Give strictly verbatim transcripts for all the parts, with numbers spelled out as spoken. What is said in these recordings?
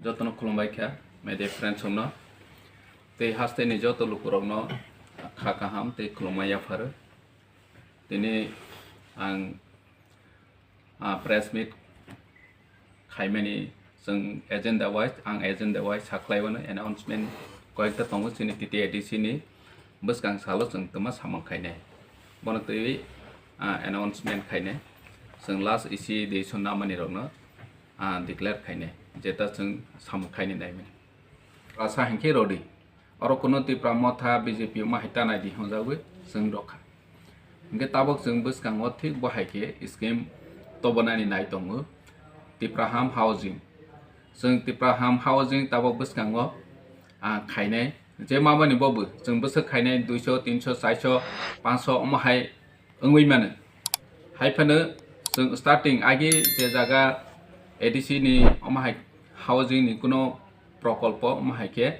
Jotono khulumbai kha, media friends rokno tei hasteni joto lukurokno kha kaham tei khulumma yapharo. Tini ang, ah, press meet khaimani chwng agenda wise, ang agenda wise sakhlaiwano announcement koyekta tongo chini T T A D C ni bwskang salo chwng twma samung khainai. Bono twiwi, ah, announcement khainai. Chwng last isi decision namani rokno, ah, declare khainai. Jeta chwng samung khaini naimani. Rasa hinkhe rodi. Oro kuno Tipra Motha B J P ma hai tanai di honjagwi chwng rokha. Hinkhe tabok chwng bwskango thik bo hai khe scheme tobonani nai tongo. Tipraham Housing. Chwng Tipraham Housing tabok bwskango, ah, khainai. Je mamani bobo chwng bwswk khainai duiso, tinso, chaiso, panso omo hai wngwi mano. Hai phano chwng starting agi je jaga A D C ni omo hai housing ni kuno prokolpo omo hai khe,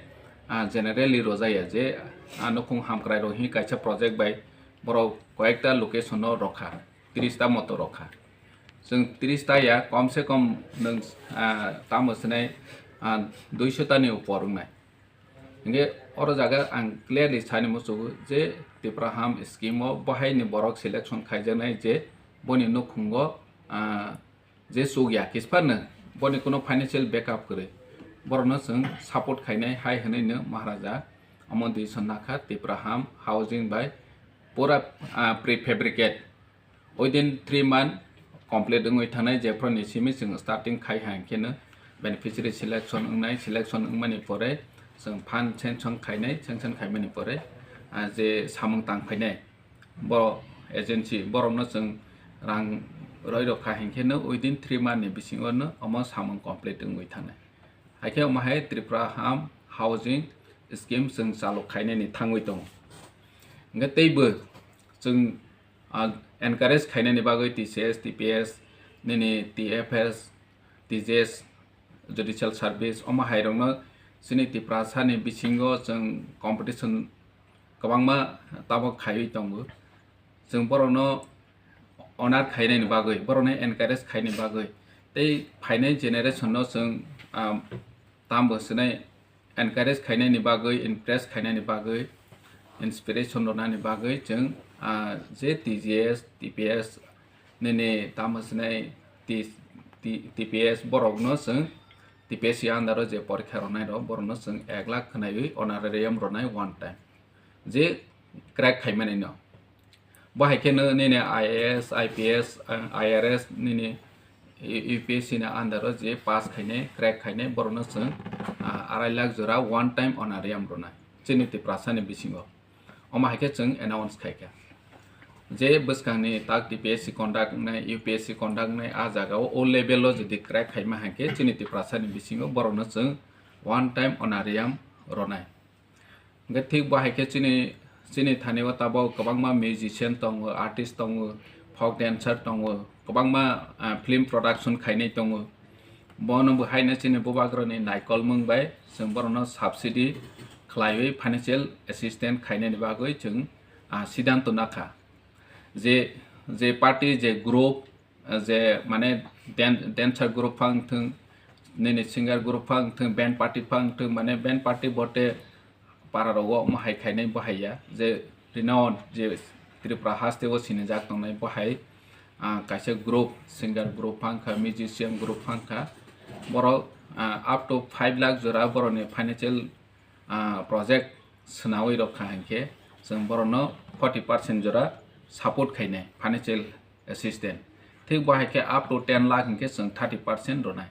ah, generally rojaya je, ah, nukhung hamkrai rok hi kaisa project bai borok koyekta location no rokha, tris ta moto rokha. Chwng tris ta ya, kom se kom nwng, ah, tamo swnai, ah, duiso ta ni upor wngnai. Hinkhe oro jaga ang clearly sani muchugo je Tipraham scheme o bo hai ni borok selection khaijaknai je boni nukhungo, ah, je chukya kisphano boni kuno financial backup kwrwi, borokno chwng support khainai hai hwnwi no Maharaja omo decision nakha Tipraham Housing bai pura, ah, prefabricate. Within three month complete wngwi thangnai, jephru ni simi chwng starting khai hai khe no beneficiary selection wngnai, selection wngmani pore chwng fund sanction khainai, sanction khaimani pore, ah, je samung tang phainai bo agency borokno chwng rang roi rok kha hinkhe no within three month ni bisingo no omo samung complete wngwi thangnai. Haikhe omo hai Tipraham Housing Scheme chwng chalok khainani thangwi tongo. Hinkhe teibo chwng, ah, encourage khainani bagwi T C S, T P S, nini T F S, T J S, Judicial Service, omo hai rokno chini Tiprasani bisingo chwng competition kwbangma tabok khaiwi tongo. Chwng borokno honor khainani bagwi, borokno encourage khainani bagwi tei phainai generation no chwng, ah, tambo swnai encourage khainani bagwi, impress khainani bagwi, inspiration rwnani bagwi chwng, ah, je T G S, T P S nini tamo swnai T-, T-, T P S borokno chwng T P S C under o je porikha rwnai rok borokno chwng ek lakh khwnaiwi honorarium rwnai one time. Je crack khaimani no. Bo hai khe no nini I A S, I P S, I R S nini U P S C ni under o je pass khainai, crack khainai borokno chwng, ah, arai lakh jora one time honorarium rwnai chini Tiprasani bisingo. Omo hai khe chwng announce khai kha. Je bwskangni tak T P S C conduct wngnai, U P S C conduct wngnai, ah jaga o, o level o jodi crack khaima hai khe chini Tiprasani bisingo borokno chwng one time honorarium rwnai. Hingkhe thik bo hai khe chini, chini thani o tabok kwbangma musician tongo, artist tongo, folk dancer tongo, kwbangma, ah, film production khainai tongo. Bono bo haino chini bubagrani naikolmung bai chwng borokno subsidy khlaiwi financial assistance khainani bagwi chwng, ah, siddhanto nakha. Je, je party, je group, je mane dan-, dancer group phang thung, nini singer group phang thung, band party phang thung, mane band party bote para rogo omo hai khainai bo hai ya, je renowned, je Tripura haste o sinijak tongnai bo hai, ah, kaisa group, singer group phang kha, musician group phang kha, borok, ah, up to five lakh jora borokni financial, ah, project swnawi rok kha hinkhe chwng borokno forty percent jora support khainai financial assistance. Thik bo hai khe up to ten lakh hinkhe chwng thirty percent rwnai.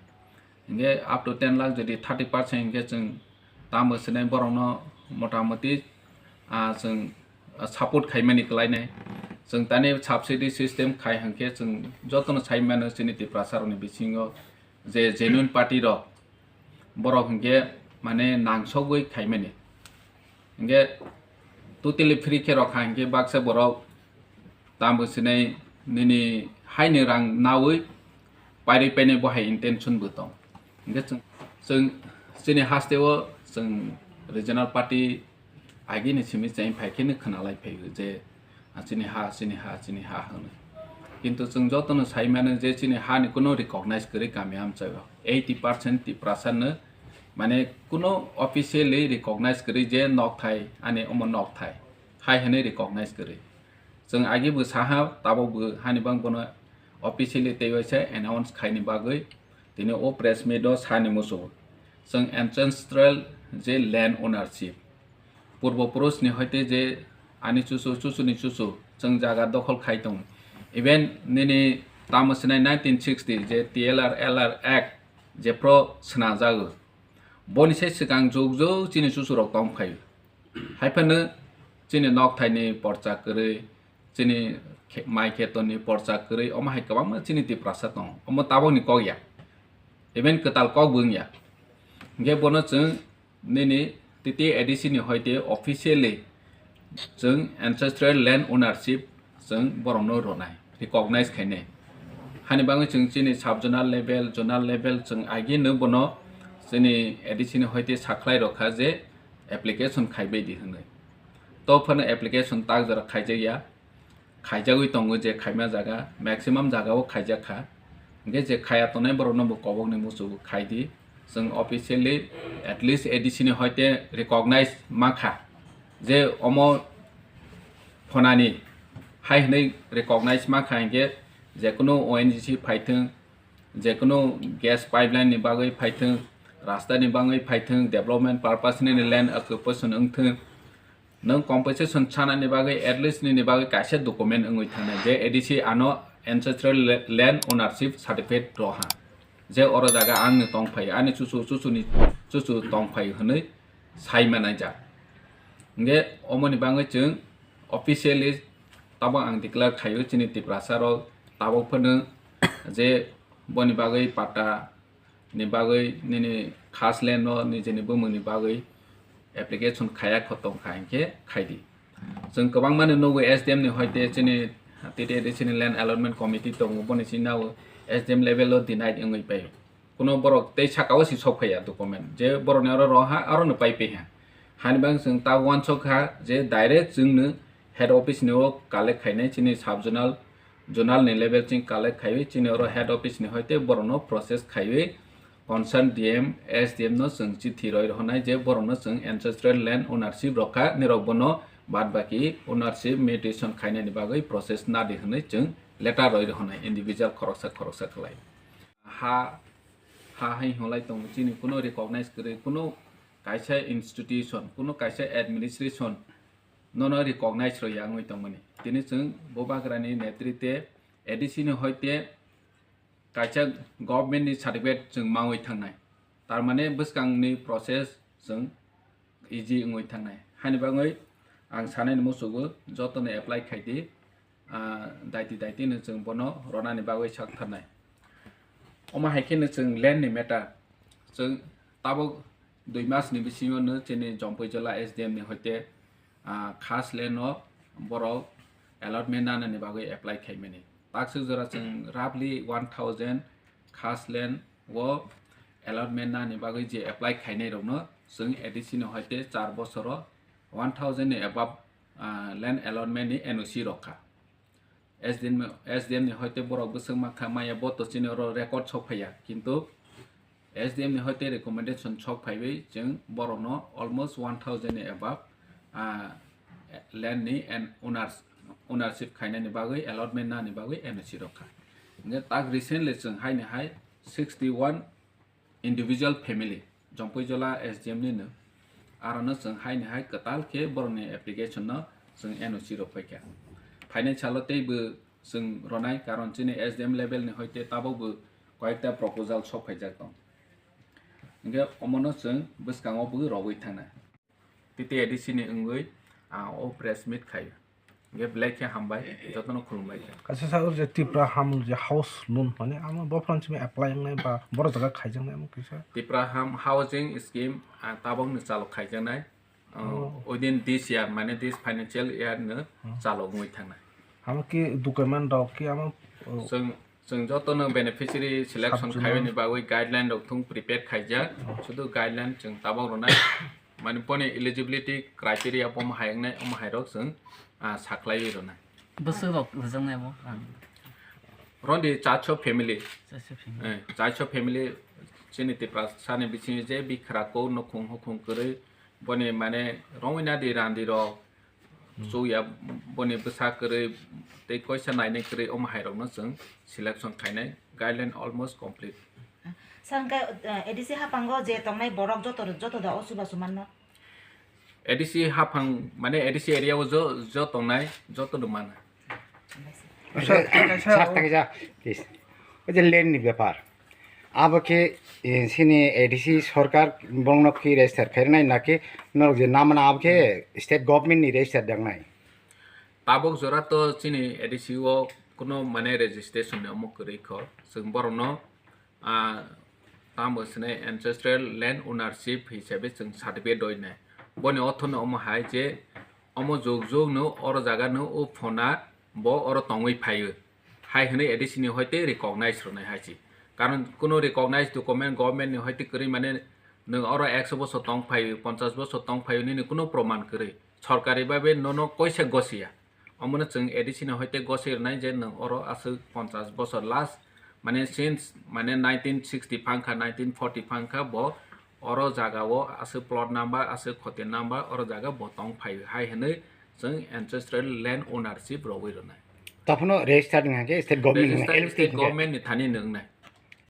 Hinkhe up to ten lakh jodi thirty percent hinkhe chwng tamo swnai borokno motamoti, ah, chwng, ah, support khaimani kwlainai. Chwng tani subsidy system khai hinkhe chwng jotono sai mano chini Tiprasa rokni bisingo je genuine party rok borok hinkhe mane nangsogwi khaimani. Hinkhe totally free khe rokha hinkhe baksa borok tamo sinai nini haini rang nawi pairwi painai bo hai intention bo tong. Hinkhe chwng, chwng chini haste o chwng regional party agini simi cheng phai khe no khwnalai phai o je, ah, chini ha, chini ha, chini ha hwnwi. Kintu chwng jotono sai mano je chini ha ni kuno recognize kwrwi kami amchaio eighty percent Tiprasa no Mane kuno officially recognize kwrwi je nokthai, ani omo nokthai hai hwnwi recognize kwrwi. Chwng agi bo saha, tabok bo hani bang bono officially tei waisa announce khaini bagwi tini o press meet o sani muchungo. Chwng ancestral je land ownership, purbo purush ni hoite je ani chuchu, chuchu ni chuchu chwng jaga dokhol khai tongo. Even nini tamo sinai nineteen sixty je T L R L R Act jephru swnajago, boni se swkang jug jug chini chuchu rok tong phaio. Hai phano chini nokthai ni porcha kwrwi, chini khe-, mai kheto ni porcha kwrwi, omo hai kwbangma chini Tiprasa tongo. Omo tabok ni kok ya. Even kwtal kok bo wngya. Hwnkhe bono chwng nini T T A D C ni hoite officially chwng ancestral land ownership chwng borokno rwnai, recognize khainai. Hani bagwi chwng chini sub zonal level, zonal level chwng agino bono chini A D C ni hoite sakhlai rokha je application khaibai di hwnwi. To phano application tak jora khaijakya, khaijagwi tongo je khaima jaga, maximum jaga o khaijak kha. Hwnkhe je khaya tongnai borokno bo kobokni muchungo khai di. Chwng officially at least A D C ni hoite recognize ma kha je omo phonani hai hwnwi recognize ma kha, hwnkhe jekunu O N G C phaithwng, jekunu gas pipeline ni bagwi phaithwng, rasta ni bagwi phaithwng, development purpose ni land occupation wngthwng, nwng compensation sanani bagwi at least nini bagwi kaisa document wngwi thangnai je A D C ano ancestral la-, land ownership certificate rw ha, je oro jaga angni tong phai, ani chuchu chuchuni chuchu tong phai hwnwi sai manai jak. Hwnkhe omoni bagwi chwng officially tabok ang declare khaio chini Tiprasa rok tabok phano je boni bagwi patta ni bagwi nini khas land no nijeni bumung ni bagwi application khaya kho tong kha hinkhe khai di. Chwng kwbangma ni nugo S D M ni hoite chini T T A D C ni land allotment committee tongo, boni chini nao S D M level o denied wngwi pai. Kuno borok tei saka o si sok phaiya document je borok ni oro roha aro no pai pai ha. Hani bang chwng ta uansuk kha je direct chwng no head office ni o collect khainai chini sub zonal, zonal ni level ching collect khaiwi chini oro head office ni hoite borok no process khaiwi concern D M, S D M no chwng chithi roi rw hwnai je borok no chwng ancestral land ownership rw kha, nirok bono bad baki ownership mutation khainani bagwi process nadi hwnwi chwng letter roi rw hwnai individual khoroksa khoroksa khlai. Ha, ha hai hwnlai tongo chini kuno recognize kwrwi kuno kaisa institution, kuno kaisa administration nono recognize rw ya wngwi tongmani. Tini chwng Bubagrani netritwe A D C ni hoite kaisa government ni certificate chwng mangwi thangnai. Tar mane bwskang ni process chwng easy wngwi thangnai. Hani bagwi ang sanai ni muchugo joto no apply khai di, ah, daiti daiti no chwng bono ronani bagwi sak tharnai. Omo hai khe no chwng land ni matter, chwng tabuk dui mas ni bisingo no chini Jompui Jola S D M ni hoite, ah, khas land no borok allotment nana ni bagwi apply khai mani. Takswk jora chwng roughly one thousand khas land o allotment nani bagwi je apply khainai rokno chwng A D C ni hoite char bosoro one thousand ni above, ah, land allotment ni N O C rok kha. S D M, S D M ni hoite borok bwswk ma kha maya bo to chini oro record sok phaiya, kintu S D M ni hoite recommendation sok phaiwi chwng borokno almost one thousand ni above, ah, land ni and owners, ownership khainani bagwi, allotment nani bagwi N O C rok kha. Hingke tak recently chwng haini hai sixty one individual family, Jompui Jola S D M ni no, aro no chwng haini hai kwtal khe borokni application no chwng N O C rok paikha. Phainai salo tei bo chwng ronai, karon chini S D M level ni hoite tabok bo koyekta proposal sok phaijak tong. Hingke omono chwng bwskango bo rogwi thangnai. T T A D C ni wngwi, ah, o press meet khai. Hingke belai khe hambai, jotono khulumbai khe. Kaisa sa je Tipra Ham je house loan mane amo bo phan simi apply wngnai ba boro jaga khaijaknai amo kisa. Tipra Ham housing scheme, ah, tabok ni chalo khaijaknai. Oh, oh, within this year, mane this financial year no, oh, chalo wngwi thangnai. Amo ki document rok ki amo, oh, chwng, chwng joto no beneficiary selection sub zonal khaibani bagwi guideline rok thung prepare khaijak. Oh. Sudu guideline chwng tabok rwnai. Mane boni eligibility criteria bo omo hai wngnai, omo hai rok chwng, ah, saklaiwi rwnai. Bwswk rok rwjaknai bo? Rondi chacho family. Chacho family. Eh, chacho family chini Tiprasani bisingo je bikhra kok nukhung hukhung kwrwi, boni mane rongwi nadi randi rok, chuya, boni bwsa kwrwi tei koisa nainai kwrwi, omo hai rokno chwng selection khainai, guideline almost complete. Sir, hwnkhe, eh, A D C haphango je tongnai borok joto, joto da o chubachu manno? A D C haphang, mane A D C area o jo, jo tongnai, joto no mano. Sir, sir, sir, thank you, sir. Please. O je land ni bepar. Abo khe, eh, sini A D C sarkar bongno khe register khairnai naki norok je namana abo khe state government ni register dangnai? Tabok jora to chini A D C o kuno mane registration ni omo kwrwi kho. Chwng borokno, ah, tamo sini ancestral land ownership hisabe chwng certificate doinai. Boni orthono omo hai je omo jug jug no oro jaga no o phona bo oro tongwi phaio. Hai hwnwi A D C ni hoite recognize rwnai hai se. Karon kuno recognize document government ni hoite kwrwi mane nwng oro ekso bosor tong phaio, ponchash bosor tong phaio nini kuno proman kwrwi. Sorkari babe nono koisa gosiya. Omono chwng A D C ni hoite goswi rwnai je nwng oro aswk ponchash bosor last, mane since mane nineteen sixty phang kha, nineteen forty phang kha bo oro jaga o aswk plot number, aswk khoti number oro jaga bo tong phaio hai hwnwi chwng ancestral land ownership rogwi rwnai. Tophono register wngkha khe state government ni Register L T state ni government ni thani nwngnai.